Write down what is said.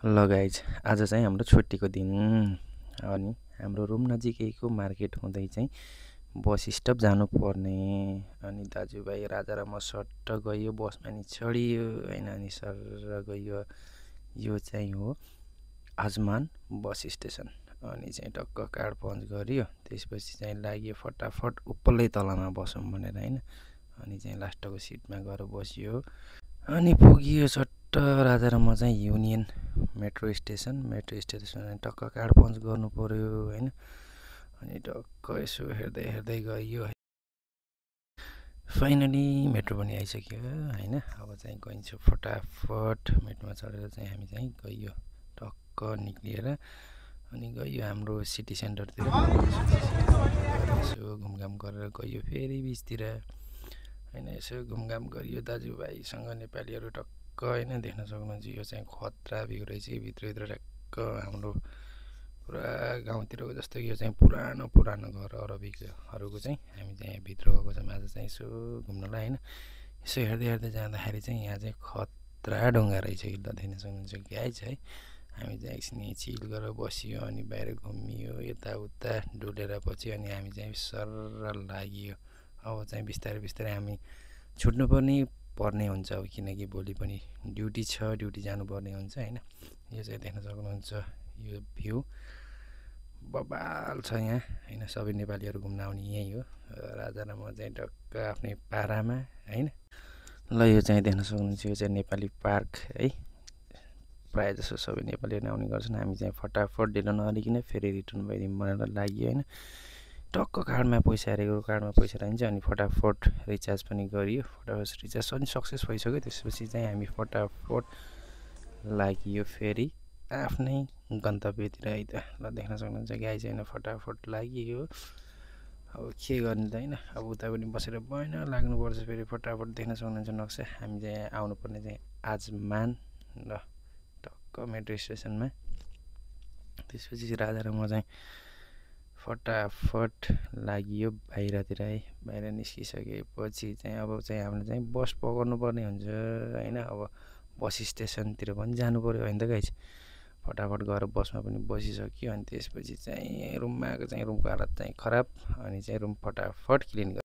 ल गाइज आज चाहिँ हाम्रो छुट्टीको दिन अनि हाम्रो रुम नजिकैको मार्केट हुँदै चाहिँ बस स्टप जानुपर्ने अनि दाजुभाइ राजा र म सट्ट गयो बसमा नि चढियो होइन अनि सर गयो यो चाहिँ हो आजमान बस स्टेसन अनि चाहिँ टक्क कार्ड पञ्च गरियो त्यसपछि चाहिँ लाग्यो फटाफट उपल्लै तलमा बसौँ भनेर होइन अनि चाहिँ लास्टको सिटमा गएर बसियो अनि पुगियो सट्ट राजा र म चाहिँ युनियन मेट्रो स्टेसन टक्क कार्ड पञ्च गर्नु पर्यो होइन अनि टक्क यसो हेर्दै हेर्दै गइयो फाइनली मेट्रो पनि आइसक्यो होइन अब चाहिँ गइन्छ फटाफट मेट्रोमा चढेर चाहिँ हामी चाहिँ गइयो टक्क निक्लिएर अनि गइयो हाम्रो सिटी सेन्टरतिर यसो घुमघाम गरेर गइयो फेरि बिचतिर होइन यसो घुमघाम गरियो दाजुभाइसँग नेपालीहरू टक्क होइन देख्न सक्नुहुन्छ यो चाहिँ खतरा भ्यू रहेछ कि भित्रभित्र टक्क हाम्रो पुरा गाउँतिरको जस्तो यो चाहिँ पुरानो घर अरबीहरूको चाहिँ हामी चाहिँ भित्र गएको छौँ आज चाहिँ यसो घुम्नलाई होइन यसो हेर्दै हेर्दै जाँदाखेरि चाहिँ यहाँ चाहिँ खतरा ढुङ्गा रहेछ कि ल देख्न सक्नुहुन्छ गाइज है हामी चाहिँ एकछिन चिल गरेर बसियो अनि बाहिर घुमियो यताउता डुलेर पछि अनि हामी चाहिँ सर लाग्यो अब चाहिँ बिस्तारै बिस्तारै हामी पर्ने हुन्छ अब किनकि भोलि पनि ड्युटी छ ड्युटी जानुपर्ने हुन्छ होइन यो चाहिँ देख्न सक्नुहुन्छ यो भ्यू बबाल छ यहाँ होइन सबै नेपालीहरू घुम्न आउने यहीँ हो राजा र म चाहिँ टक्क आफ्नै पारामा होइन ल यो चाहिँ देख्न सक्नुहुन्छ यो चाहिँ नेपाली पार्क है प्रायः जसो सबै नेपालीहरू आउने गर्छन् हामी चाहिँ फटाफट ढिलो नअलिकन फेरि रिटर्न भइदिउँ भनेर लाग्यो होइन टक्क कार्डमा पैसा राखिन्छ अनि फटाफट रिचार्ज पनि गरियो फटाफट रिचार्ज पनि सक्सेस भइसक्यो त्यसपछि चाहिँ हामी फटाफट लागियो फेरि आफ्नै गन्तव्यतिर है त ल देख्न सक्नुहुन्छ गाई छैन फटाफट लागियो अब के गर्ने त होइन अब उता पनि बसेर भएन लाग्नुपर्छ फेरि फटाफट देख्न सक्नुहुन्छ नक्सा हामी चाहिँ आउनुपर्ने चाहिँ आजमान ल टक्क मेट्रो स्टेसनमा त्यसपछि राजा र म चाहिँ फटाफट लागियो बाहिरतिर है बाहिर निस्किसकेपछि चाहिँ अब चाहिँ हामीले चाहिँ बस पकड्नु पर्ने हुन्छ होइन अब बस स्टेसनतिर पनि जानु पऱ्यो होइन त गाइज फटाफट गएर बसमा पनि बसिसक्यो अनि त्यसपछि चाहिँ रुममा आएको चाहिँ रुमको हालत चाहिँ खराब अनि चाहिँ रुम फटाफट क्लिन